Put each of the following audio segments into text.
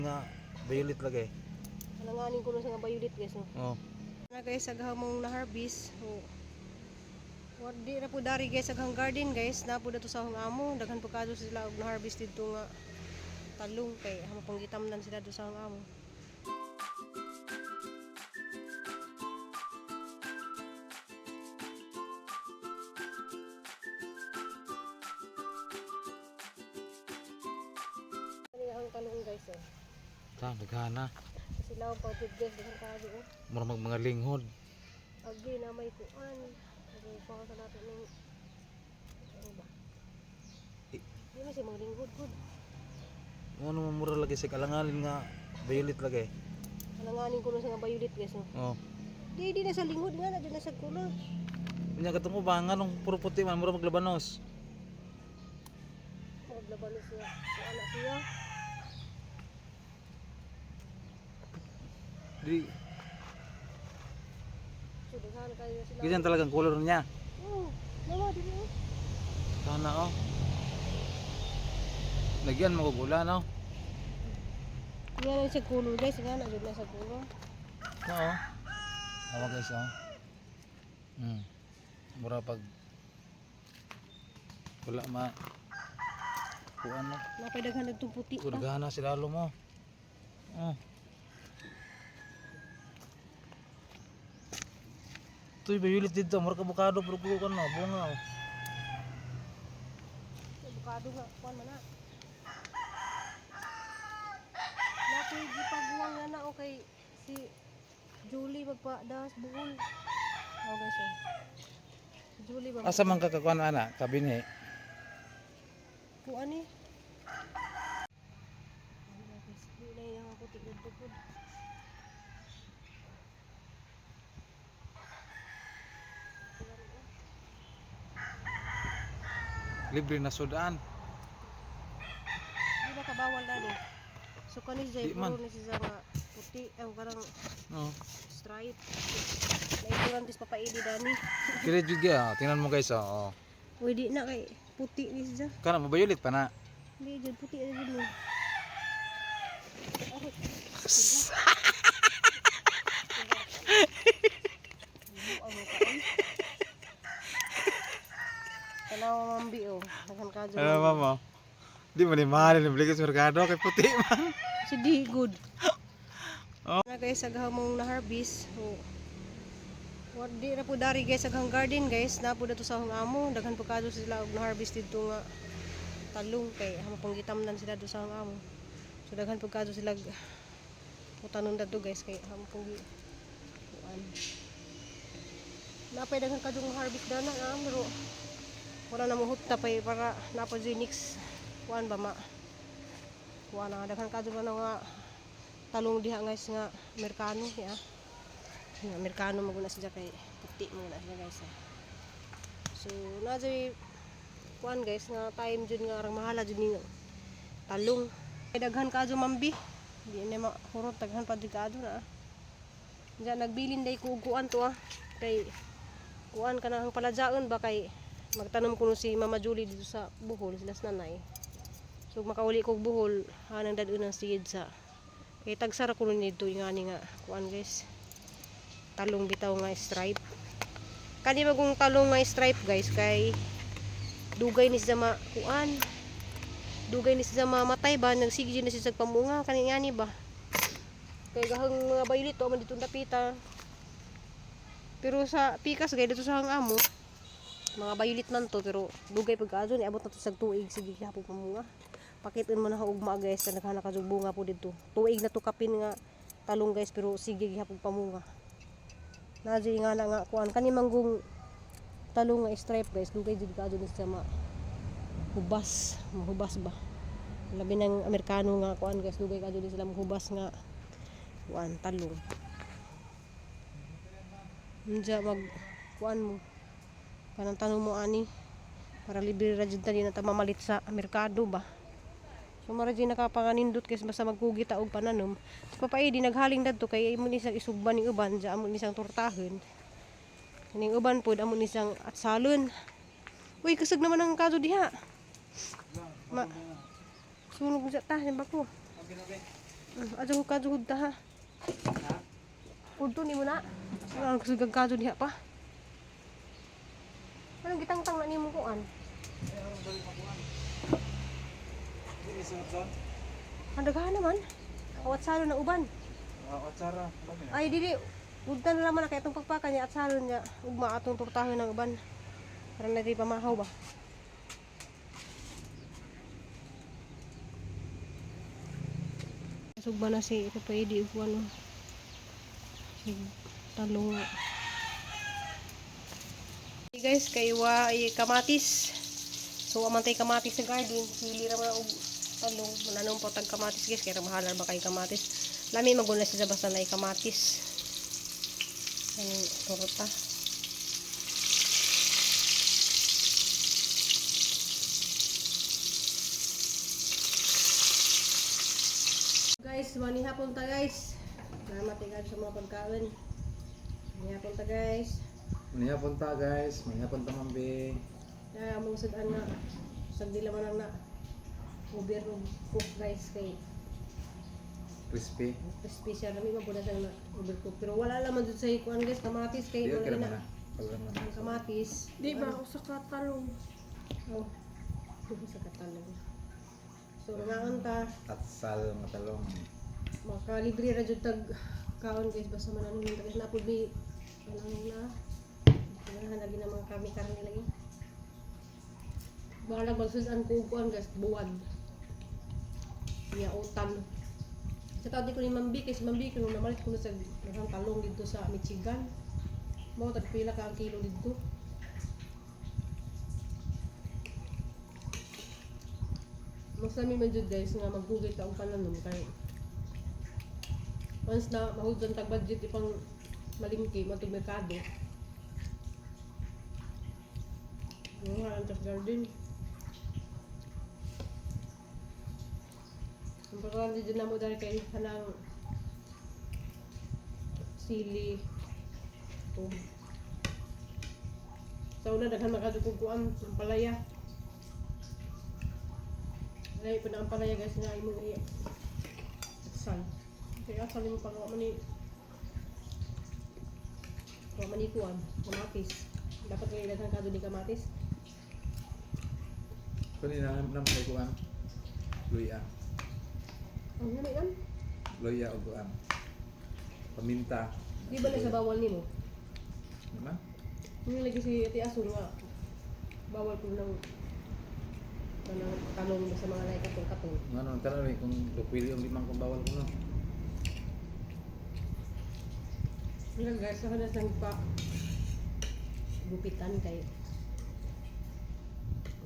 Nga violet lagi. Alanganin ko na sa nga violet, guys, no. Oh. Na guys, aghang mong na-harvest. Oh. Wa di ra po dari guys aghang garden guys, na po dato sa akong amo, daghan po kadto sila og na-harvest didto nga talong kay hamo pong gitamnan sila do sa akong amo. Ani ang talong guys, oh. Ta naghana. Sila ang pagpid guys, daghan kadto oh. Mura mag mga linghod. Agi na may kuan. Agi pa sa nato ning ano ba? Di man siya mga linggod gud. Ano man mura lagi sa kalangalin nga violet lagi. Alanganin ko na sa nga violet guys, no. Oh. Di di na sa linghod nga na di na sa color. Unya katong uban nga nung puro puti man mura maglabanos. Maglaban na siya. Kuan na siya. Di So daghan kayo sila. ganyan talagang color niya. Oh, nawa di mo. Sana oh. Lagyan mo kog ulan oh. Nga na siya color guys, nga na jud na sa color. Oo. Awa guys oh. Mura pag wala ma kuan no. Napay daghan nagtong puti pa. Gudagana sila lalo mo. Oh. Tuy violet dito, mura ka bukado pero kuan no, bunga oh. Bukado nga kuan man na. Napay gipaguwang nga na okay si Julie magpadas buol. Oh guys, oh. Si Julie ba? Asa man ka kakuan ana, kabinhi. Kuan eh. Ay, guys, di na yung puti dito pud. Libre na sudan. Di ba kabawal dani? So kani siya Di man. puro ni siya nga puti ang karang No. stripe. Naituran dis papaili dani. Kiri jud gyud, tingnan mo guys oh. Oh. Uy, di na kay puti ni siya. Kana mo violet pa na. Di jud puti na jud mo. Tanaw mambi oh. Daghan ka jud. Ano mama? Di man ni mahal ni balik sa merkado kay puti man. Si di good. Oh. Na guys, aghang mong na-harvest. Oh. Wa di ra po dari guys aghang garden guys, na po dato sa akong amo, daghan po kadto sila og na-harvest didto nga talong kay hamo pong gitamnan sila do sa akong amo. So daghan po kadto sila utanon dadto guys kay hamo pong gi kuan. Napay daghan kadtong harvest dana ah, pero wala na mohutta pay para napa jud next kuan ba ma. Kuan na daghan kadto ba na nga talong diha guys nga Amerikano ya. Nga Amerikano maguna siya kay puti mo na siya guys. Ah. So na jud kuan guys nga time jud nga arang mahala jud ni talong. Kay daghan kaadto mambi. Di na mahurot daghan pa jud kaadto na. Ah. Diyan nagbilin day ko og kuan to ah. Kay kuan kanang paladyaon ba kay magtanom kuno si Mama Julie dito sa Bohol sila sa nanay. So makauli kog Bohol hanang dad-on ang seed sa kay tagsara kuno nito yung ani nga kuan guys. Talong bitaw nga stripe. Kani magong talong nga stripe guys kay dugay ni siya ma kuan. Dugay ni siya mamatay ba nagsige na siya sa pamunga kani ngani ba. Kay gahang mga violet to man dito dapita. Pero sa pikas gay dito sa hang amo mga violet man to pero dugay pag adto ni abot na to sa tuig sige gihapon pamunga. Pakitin mo na ugma guys na naghanak ka bunga po dito. Tuig na to kapin nga talong guys pero sige gihapon pamunga. Na nga na nga kuan kani manggong talong nga stripe guys dugay jud kaadto ni siya ma hubas, mahubas ba. Labi ng Amerikano nga kuan guys dugay kaadto ni sila mahubas nga kuan talong. Unja mag kuan mo kanang tanong mo ani para libre ra jud tani na ta mamalit sa merkado ba. So mara jud nakapanganindot kay basta magkugi ta og pananom. Si Papa Edi naghaling dadto kay imo ni siyang isugban ning uban, diya amo ni siyang tortahon. Ning uban pod amo ni siyang atsalon. Uy, kusog naman ang kaso diha. Ma sunog sa ta bako. Adto ko kadto ta ha. Udto nimo na. Ang sugang kadto diha pa. Anong gitangtang na nimo kuan? Hindi suot son. Ang daghan naman. Awat salo na uban. Atsara. Ay dili udtan na naman na kay atong pagpaka niya at salo niya ugma atong tortahon ng uban. Para na di pamahaw ba. Sugba na si Papa Edi ug ano. Si talong. Hey guys, kay wa ay kamatis. So amantay kamatis sa garden, sili ra man og talong. Mananong po tag kamatis guys, kay mahalan ba kay kamatis. Lami maguna siya basta na kamatis. Anong torta. Guys, manihapon ta guys. Salamat kay sa mga pagkaon. Manihapon ta guys. Manihapon ta guys, manihapon ta mambi. Na among sud-an na sag dila man ang na uber og cook guys kay Crispy. crispy siya rami man pud na siyang na overcook pero wala laman jud sa kuan guys, kamatis kay Di wala ka na naman na. Wala naman. ang kamatis. Di ba ako sa katalong? Oh, sa katalong. So rangaan ta. Atsal nga talong. Makalibre ra jud tag kaon guys, basta man ano ta guys, napud mi kanang na ganahan lagi na mga kami karne lagi. Bahala magsud-an ko og kuan guys, buwad niya utan. Sa tawag ko ni Mambi kay si Mambi kuno namalit kuno sa daghang talong didto sa Michigan. Mao tag pila ka ang kilo didto. Mas lami man jud guys nga maghugay ta og pananom kay once na mahugdan tag budget ipang malingki matug merkado. Mga ang sa garden. Importante dyan na mo dahil kay kanang sili ug sa una daghan makadugog kuan ang palaya. Lahi pa na ang palaya guys nga imong i sal. Kaya sal mo pang man ni wa man ni kuan kamatis. Dapat kay daghan kadto ni kamatis. Kunin na nam kay kuan. Luya. Ang nami nam. Luya og kuan. Paminta. Di ba na sa bawal nimo? Naman? Yung lagi si Ate Asun nga bawal ko ng kanang talong sa mga lahi katong-katong. Ngano tanong eh kung dukwili ang limang kung bawal ko no. Nga guys, ako na sang pa gupitan kay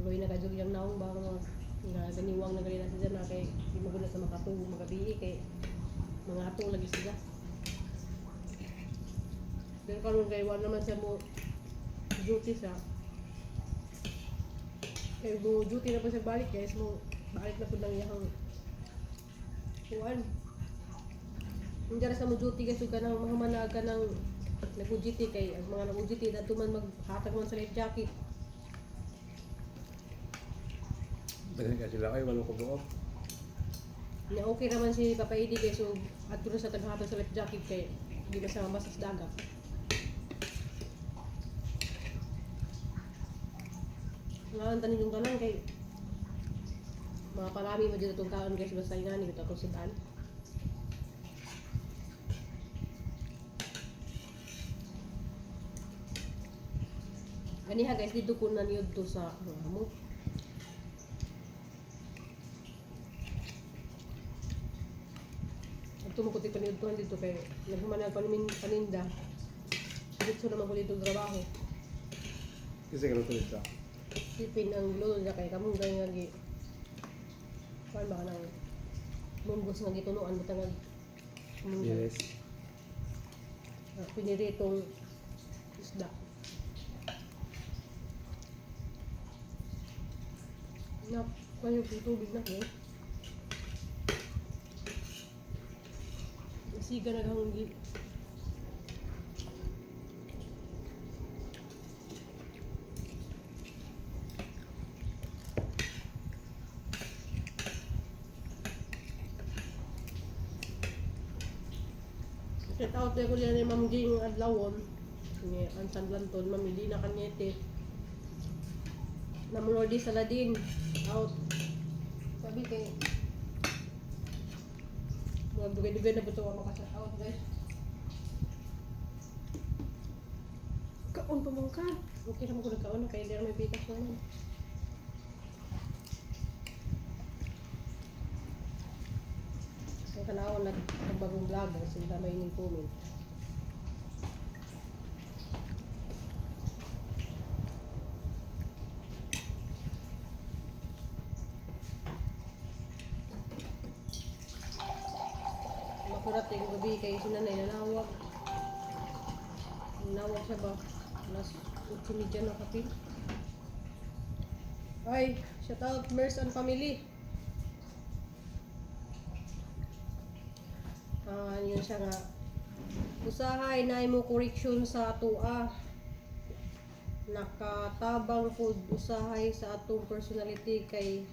Uloy na kadyo yung naong ba mga nga ganiwang na gali na siya na kay di maguna sa makatuo magabi kay mga ato lagi sila. Pero karon kay wala naman siya mo duty siya. Kay mo duty na pa siya balik guys, mo balik na pud lang iyang kuan. Hindi ra sa mo duty guys ug kanang mahumanag ka ng nag-UGT kay ang mga nag-UGT dadto man maghatag man sa life jacket. Daghan ka sila ay walo ko buok. Nya okay raman si Papa Edi kay so adto ra sa taghatag sa life jacket kay di ba sa mabasa sa dagat. Nga tanin yung tanan kay mga parami mo dito itong kaon guys basta ingani ito akong sudan. Ganiha guys dito ko na niyod to sa mga mo. At tumukuti pa niyod dito kay naghumanag pa namin paninda. Dito naman ko dito trabaho. Kasi kaluto dito. Sipin ang luto niya kay kamunggay nga gi kuan ba kanang munggos nga gitunuan bitaw nga munggos. Yes. Ah, piniritong isda. Na, kayo yung tubig na ko. Siga na kang gi. Shout out ko diyan ni Ma'am Ging Adlawon. Ni Ansan Lanton, Ma'am Medina Cañete. Ma'am Lordy Saladin. Out. Sabi kay mga dugay-dugay na buto ang makashout out, guys. Kaon pa man ka. Okay naman ko nagkaon kay hindi may pikas naman. Ang tanaw nag nagbagong vlogger sila may ining comment. Makurat yung gabi kay sinanay nanawag. Nanawag siya ba? Alas 8:30 na kapil. Ay, shout out Mers and family. Ah, yun siya nga. Usahay na mo correction sa atoa. Nakatabang pud usahay sa atong personality kay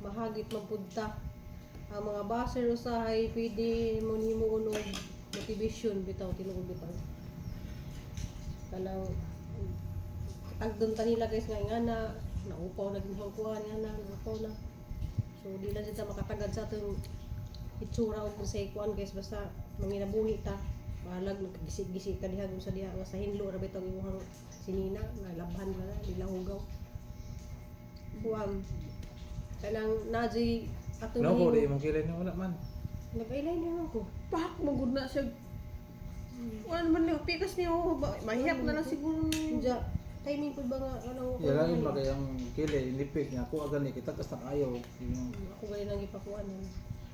mahagit man pud ta. Ang mga baser usahay pwede mo nimo og motivation bitaw, tinuod bitaw. Kanang tagdon ta nila, guys, nga nga na naupaw na ginhang kuan nga na naupaw na. So di lang ta makatagad sa atong itsura o kung sa kuan, guys, basta manginabuhi ta. Bahalag nagkagisi-gisi ka diha kung sa diha nga sa hinlo ra bitaw imong sinina nalabhan ka na dilahugaw kuan kanang naji atong No ko di imong kilay na wala man. Nag-eyeliner ako. Pak, magud na siya. Wala naman niya. Pikas niya. Oh, mahihap na lang siguro niya. Unja timing pud ba nga ano? Ya lain ba kay ang kilay nipis niya ako agani kita kas nakayaw. Yung Ako gani nang gipakuan yan.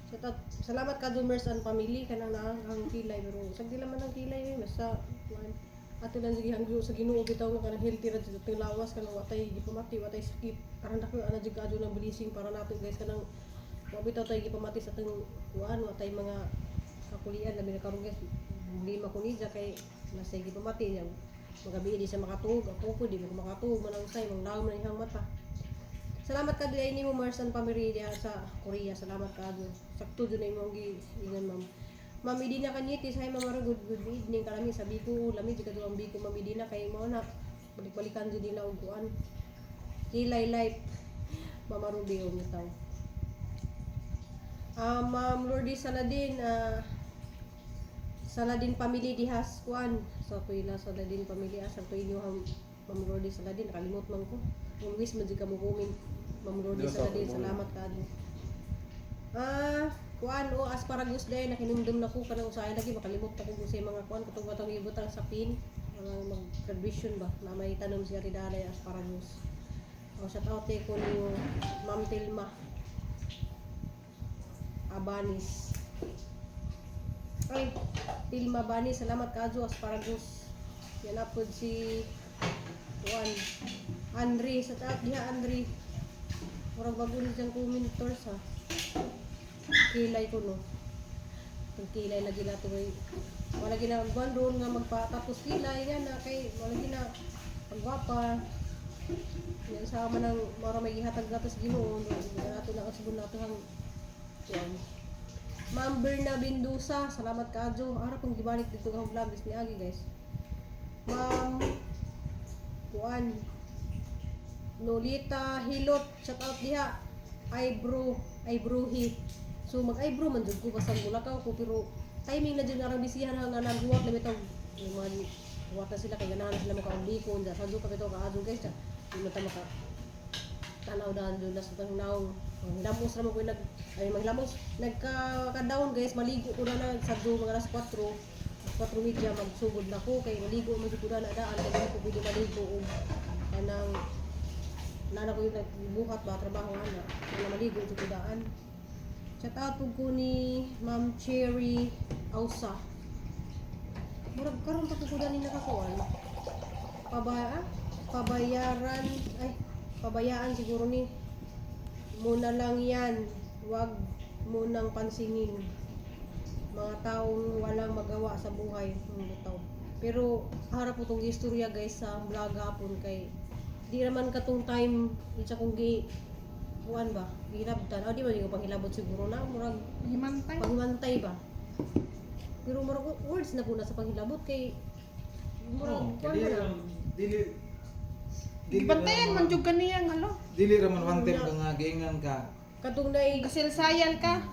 Shout out, salamat ka Dumers and family kanang naang ang kilay pero sag di man ang kilay eh, basta kuan ato lang sige hangyo sa Ginoo bitaw nga kanang healthy ra jud atong lawas, kanang watay gipamati, watay sakit aron dako ana jud kaadto ng blessing para nato, guys, kanang wa bitaw tay gipamati sa atong kuan, watay mga kakulian, labi na karon, guys, problema ko niya kay nasa gipamati niya magabi di siya makatuog. Ako po di mo makatuog manang usay manglaom na iyang mata. Salamat ka diay nimo, Mars and family diha sa Korea. Salamat ka adyo. Sakto jud na imong gi ingon, ma'am. Ma'am Medina Cañete, say ma'am Mara, good good evening kalami sa Biko, lami jud kadto ang Biko, Ma'am Medina, kay mo na balik-balikan jud nila og kuan. Kilay life. Mama Ruby og taw. Ah, Ma'am Lourdes Saladin, Saladin family dihas kuan sa tuila Saladin family asa to inyo ang Ma'am Lourdes Saladin, nakalimot man ko. Always man jud ka mo comment, Ma'am Lourdes Diba sa Saladin, ako, salamat ka adyo. Ah, kuan o asparagus day nakinumdum na ko kanang usahay lagi makalimot ako kung sa mga kuan katong batong gibutang sa pin mga mag graduation ba na may tanom si Ate Dalay asparagus. O shout out ko ni Ma'am Tilma Abanis. Ay, Tilma Bani, salamat kaadyo asparagus. Yan na pod si Juan. Andre, sa taat diha Andre. Murag bago ni siyang commentors ha. Kilay ko no. Itong kilay lagi nato kay wala gina buwan roon nga magpatapos kilay nga na kay wala gina pagwapa. Yan sa man ang mara may gihatag nato sa Ginoo nato na kasubon nato ang kuan. Ma'am Berna Bindusa, salamat kaadyo. Ara pong gibalik dito ang vlog is niagi, guys. Ma'am Kuan Nolita Hilot, shout out diha. Eyebrow, eyebrowhi. So mag eyebrow man jud ko basta mulakaw ko pero timing na jud nga arang bisihan nga naghuwat na bitaw yung mga huwat na sila kay ganahan na sila makaubliko unja sa pa bitaw kaadyo, guys. Di man ta maka tanaw daan jud na sa tang naong. Manghilamos ra man ko nag ay manghilamos nagka ka-down, guys, maligo ko na na sa do mga alas 4 4:30 magsugod na ko kay maligo man jud ko na daan kay di ko pwede maligo og kanang nana ko yung nagbuhat ba trabaho ana na maligo jud ko daan. Shout out pud ko ni Ma'am Cherry Ausa. Murag karon pa ko dani nakakuan. Pabayaran ay pabayaan siguro ni muna lang yan. Wag mo nang pansinin. Mga taong walang magawa sa buhay. Bitaw. Pero harap po tong istorya, guys, sa vlog hapon kay di naman katong time isa kong gi kuan ba gilabtan. Oh, di man ko panghilabot siguro na murag Himantay. paghimantay ba. Pero murag words na po na sa panghilabot kay murag Oh, kuan dili na. dili dili Gibantayan man jud kaniya nga lo. Dili ra man one time ka nga giingan ka. Katong naay Kasilsayal ka.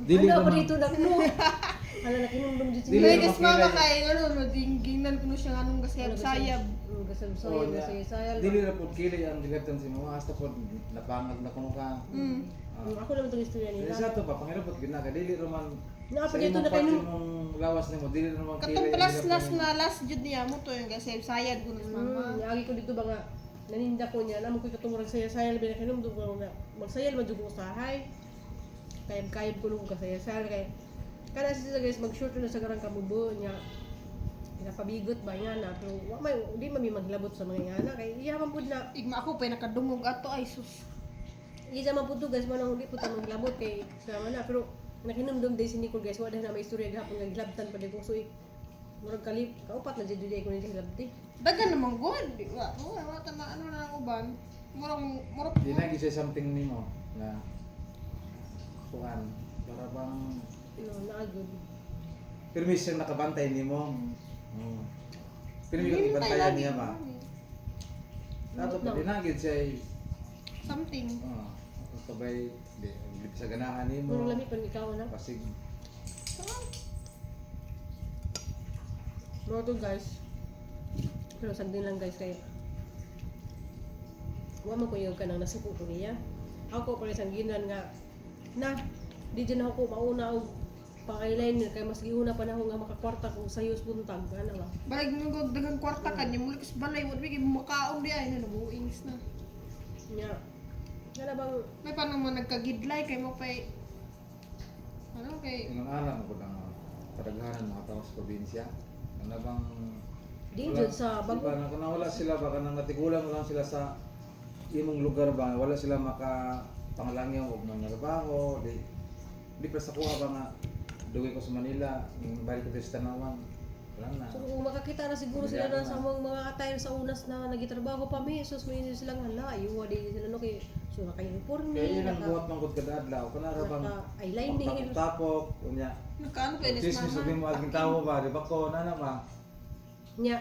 Dili Ano ra pa man- dito na no. Hala na kinumdum jud Dili siya. Dili ra kas mama makilay. kay ano dinginan kuno siya anong kasayab. Kasab-sayab, Oh, nya. kasayab. Dili ra pud kili ang gilabtan si mo hasta pud napangag na kuno ka. Mm. Ah. Ako naman itong istorya Dili nila. sa to pa pangilabot gid na ka dili ra man Naa pa sa dito imong na part kayo. imong lawas nimo dili ra man kili. Katong ang plus gilabtan last nimo. na last jud niya mo to yung kasayab kuno sa mama. Niagi ko dito ba nga naninda ko niya, namo ko katumurag saya-saya labi na kinumdum ko nga magsayal man jud ko usahay. Kayab-kayab ko nung kasaya-sayal kay kana siya guys mag-short na sa garang kabubo niya. Pinapabigot ba niya na pero wa may di man mi maglabot sa mga ingana kay iya man pud na Igma ako pa nakadungog ato ay sus. iya man pud to guys manong di pud ta maglabot kay sama na pero nakinumdum day si Nicole guys wa na may istorya gahapon nga gilabtan pa di ko so murag kalip kaupat na jud jud ko ni hilabti. Dagan naman gud. Di wa wa wa ta na ano na ang uban. Murang murag Di na gyud siya something nimo na kuan para bang No, naagod. pero may siyang nakabantay nimo. Pero may ibantayan niya ba? Nato pa di na gyud siya Something. oh, kabay di di sa ganahan nimo. Murag lami pa ni ikaw na. Pasig Mga to guys. Pero sagdin lang guys kay wa man ko yung kanang nasuko ko niya. Ako pa isang ginan nga na di dyan ako mauna og pakailain kay mas giuna pa na ako nga makakwarta kung sayos buntag ana ba. Balag nung daghang kwarta ka niya muli kas balay wa bigay makaon di ay nabuingis na. Nya. Nga na bang May paano man nagkagidlay kay mo pay ano kay ingon ana mo gud ang kadaghanan mga tao sa probinsya. Ano bang di jud sa bago bago ba na wala sila baka nang natigulang lang sila sa imong lugar ba wala sila maka pangalangyaw og mga trabaho di di pa sa kuha ba nga dugay ko sa Manila balik ko diri sa Tanawan wala na. So kung makakita na siguro sila na sa mga attire sa unas na nagitrabaho pa mi sus may silang hala aywa di sila no kay so naka-uniforme Kaya yun ang naka, buhat mangkod kada adlaw kana ra bang naka eyeliner tapok unya nakaano kay nis chismis mama. sabi mo aging tao ba di ba ko nana ba. Nya,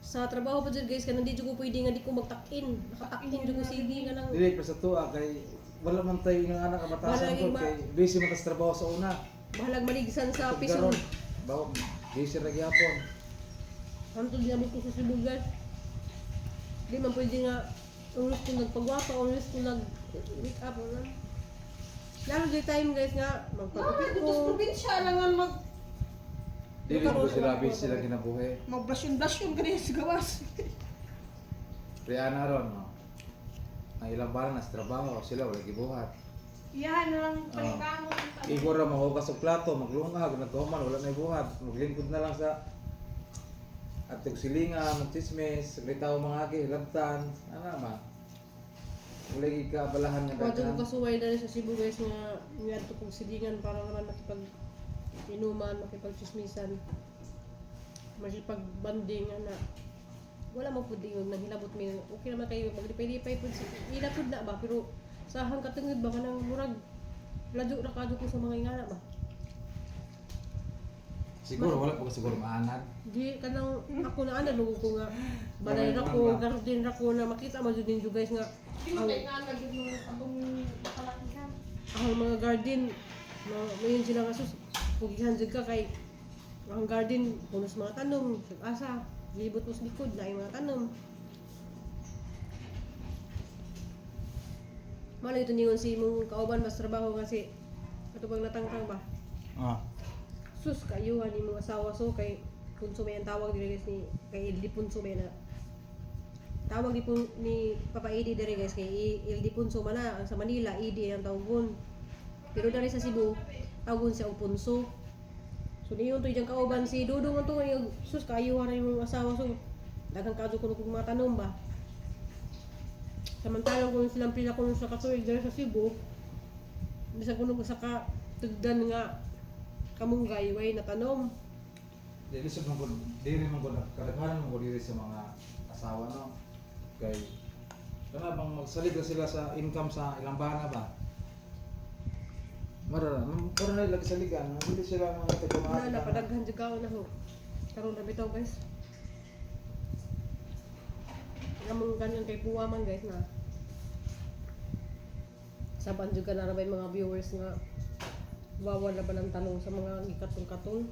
sa trabaho pa dyan guys, kanang di jud ko pwede nga di ko magtak-in. Nakatak-in jud ko sige nga nang Dili pa sa tuwa kay wala man tayo nga anak kabatasan Wala ko ma- kay busy man ta sa trabaho sa una. bahalag maligsan sa piso. Pagkaron, bawo busy ra gyapon. Hantod niya ko sa Cebu guys. Di man pwede nga oras ko nagpagwapa, oras ko nag wake up ano. Lalo di time guys nga Mama, magpagupit dito sa ko. probinsya lang nga mag Dili mo sila busy sila kinabuhi. magblasyon-blasyon kaniya sa gawas. Rihanna ron no. Ang ilang bala na sa trabaho sila wala gibuhat. Iyahan na lang palikamot. Igor ra mahugas og plato, maglungag, naghuman wala na buhat, maglingkod na lang sa at silingan, magchismis, litaw mga agi, labtan, ana ba? Wala gyud kaabalahan nga Wadto ko daghan. kasuway dali sa Cebu guys nga ngadto kong silingan para naman makipag inuman, makipagchismisan, makipagbanding ana. Wala mo pud yung nanghilabot mi. Okay naman kayo maglipay-lipay pud sa ila pud na ba pero sa ahang katungod ba kanang murag ladyo ra kadto ko sa mga ingana ba. Siguro wala pa ko siguro maanad. Di kanang ako na ana lugo ko nga balay ra ko, garden ra ko na makita man jud ninyo guys nga Di mo kay nga gyud mo atong kalakihan. ang mga garden ma mayon sila nga sus pugihan jud ka kay ang garden puno sa mga tanom sa asa libot mo sa likod na mga tanom Malo ito ningon si imong kauban mas trabaho kasi ato bang natangtang ba Ah. sus kayuhan imong asawa so kay punso may ang tawag diri guys ni kay Ildi Punso may na tawag ni, ni Papa Edi diri guys kay Ildi Punso man na ang sa Manila Edi ang tawagon pero diri sa Cebu tawagon siya og Punso so niyon to iyang kauban si Dudong ang tungo yung sus kayuhan na imong asawa so daghang kadto kuno kog mga tanom ba samantalang kung silang pila kuno sa katuig diri sa Cebu bisan kuno sa ka tugdan nga kamunggay way natanom. Dili sa man gud, dili man gud kadaghanan man gud dili sa mga asawa no. Kay kana bang magsalig na sila sa income sa ilang bana ba? Mara, mara na lagi sa ligan. Dili sila mga taga Na napadaghan jud na ho. Karon ra bitaw, guys. Among ganyan kay puwa man, guys, na. Saban jud ka na ra ba yung mga viewers nga bawal na ba ng tanong sa mga gikatong-katong.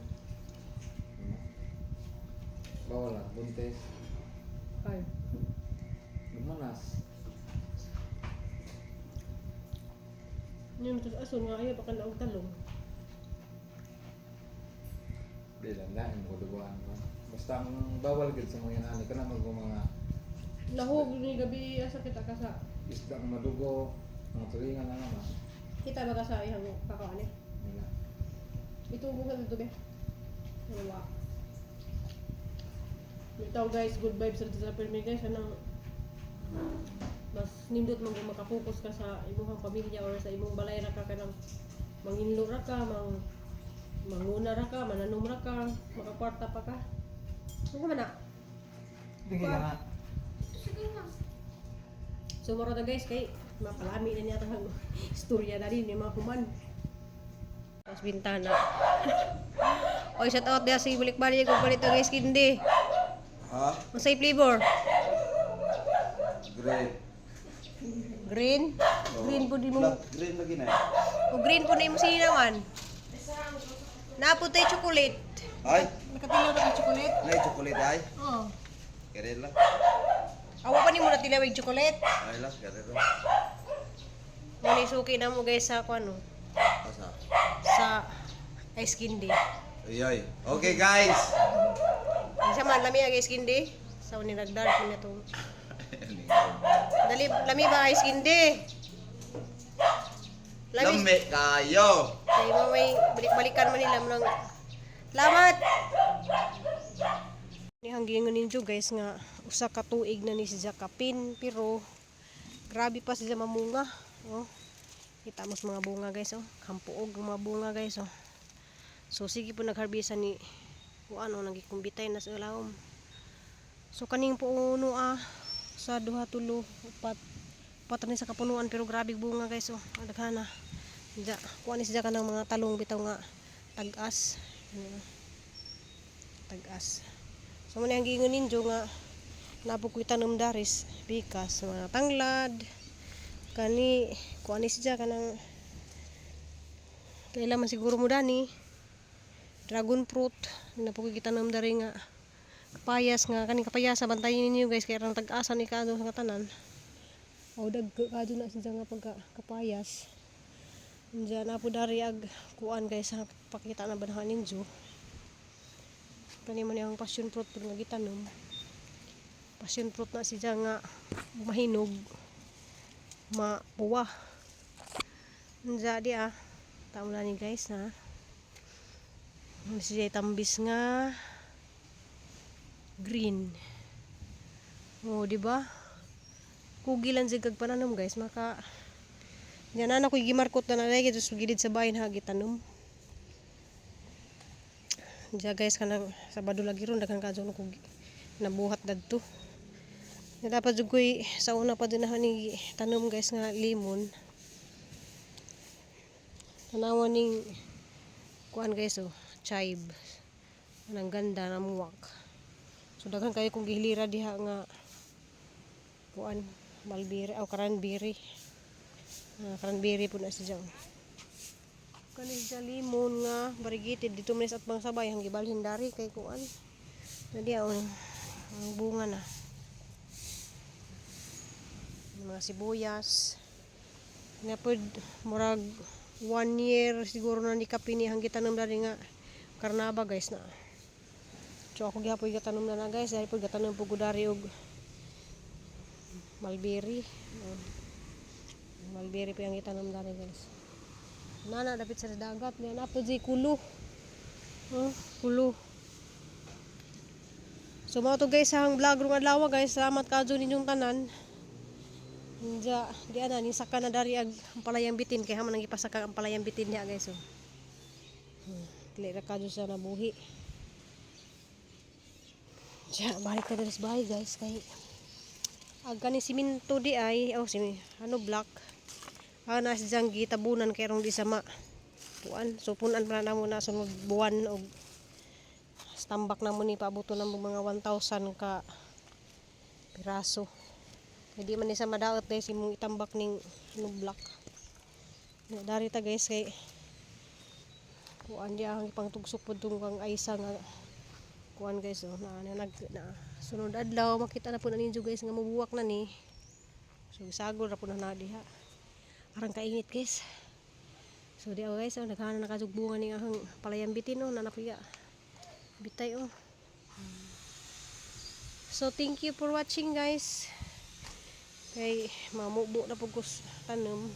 Bawal na, buntis. Ay, Lumanas. yun ito aso nga ayaw pa ka na og talong. Di lang lain mo duguan ko. Basta ang bawal gid sa mga ani kana mag mga Nahog ni gabi asa kita ka sa isda nga madugo, mga tulingan na naman. Kita ba ka sa iyang kakaon eh? Wala. Itubo ka dito be. Wala. Bitaw, guys, good vibes ra sa permi, guys, anang mas nindot man kung makapokus ka sa imong pamilya or sa imong balay ra ka, kanang manginlo ra ka, manguna ra ka, mananom ra ka, makakwarta pa ka. Ano man na? Tingin na nga. Sige na. So moro ta, guys, kay mapalami na niya ang istorya na rin ni mga human. Tapos bintana. Oy, shout out diha si Bulik-balik kung palito, guys, kindi. Ha? Unsay flavor? Green. Green? Green po di mo. Black, green lagi na. O green po na imo sinawan. Naputay chocolate. Ay, Nakatilaw na ka chocolate? nay chocolate ay. Oo. Kare lang. Awa pa nimo natilaw og chocolate. Ay lang, kare lang. Mo ni suki na mo, guys, sa kuno Asa? sa ice candy. Ay, ay. Okay, guys. Isa man lami ang ice candy. Sa ni nagdark man to. Dali, lami ba ice candy? Lami. Lami kayo. Kay mo may balik-balikan man nila mo nang Lamat. Ni hanggingon ninyo, guys, nga usa ka tuig na ni si Jakapin, pero grabe pa siya mamunga. Oh. Kita mo sa mga bunga, guys, oh. Kampuog ang mga bunga, guys, oh. So sige po nagharbisa ni kuan, oh, nagikumbitay na sa ilawom. So kaning puno ah sa duha, tulo, upat, upat ni sa kapunuan, pero grabe bunga, guys, oh. Ang daghan na. Diya, kuan ni siya kanang mga talong bitaw nga tag-as. Ano, tag-as. So man ang giingon ninyo nga napo ko'y tanom daris bikas mga tanglad kani kuan ni siya kanang kailan man siguro mo dani dragon fruit napo ko'y gitanom dari nga kapayas nga kaning kapayasa bantayin ninyo, guys, kay rang tag-asa ni kaadto sa tanan. O dag kaadto na siya nga pagka kapayas. Diyan na po dari ag kuan, guys, ha, pakita na ba na ninyo kani man ang passion fruit pud nga gitanom. Passion fruit na siya nga mahinog mapuwa. Unsa di ah. Tamo na ni, guys, na. Ano siya tambis nga green. Oh, di ba? Kugilan siya kag pananom, guys, maka yan na ko'y gimarkot na na lagi sa gilid sa bahin ha gitanom. Diya, guys, kanang Sabado lagi ron daghan kadto ko nabuhat dadto. Na dapat jud ko'y sa una pa din na ni tanom, guys, nga limon. Tanawa ning kuan, guys, oh, chive. Anang ganda na muwak. So daghan kayo kung gihilira diha nga kuan mulberry aw cranberry. Ah, cranberry po na siya. Kani siya limon nga variegated dito man sa atbang sabay ang gibalhin dari kay kuan. Na diya oh, ang bunga na. Yung mga sibuyas. Na pod murag one year siguro na ni kapini ang gitanom dari nga karnaba, guys, na. So ako gihapon gitanom na, guys, dahil pod gitanom po ko dari og mulberry. Oh. Mulberry po yung gitanom dari, guys. Nana dapit sa dagat niya na po di kulo. Oh, kulo. So mao to, guys, ang vlog rong adlaw, guys. Salamat kadyo ninyong tanan. Inja, di ana ni saka na dari ag ang palayang bitin kay haman ang gipasaka ang palayang bitin niya, guys, oh. Dili ra kadyo sa nabuhi. Diya, balik ka diri sa bahay, guys, kay ag kaning siminto di ay oh simi, ano black. Ah, na siyang gitabunan kay rong di sama. Kuan, so punan pa na namo na sunod buwan og tambak na mo ni paabuto na mo mga 1,000 ka piraso. Kay di man ni sa madaot guys imong itambak ning block. Na dari ta guys kay kuan di ang ipangtugsok pud tong kang Aisa nga kuan guys, oh, na, na, nag na sunod adlaw makita na po na ninyo guys nga mobuwak na ni. So sagol ra po na na diha. Arang kainit guys. So di, oh, guys, oh, naghanan na kadtog bunga ni ahang palayan bitin, oh, nanapiya. Bitay, oh. So thank you for watching, guys. Kay mamubo na pud kus tanom.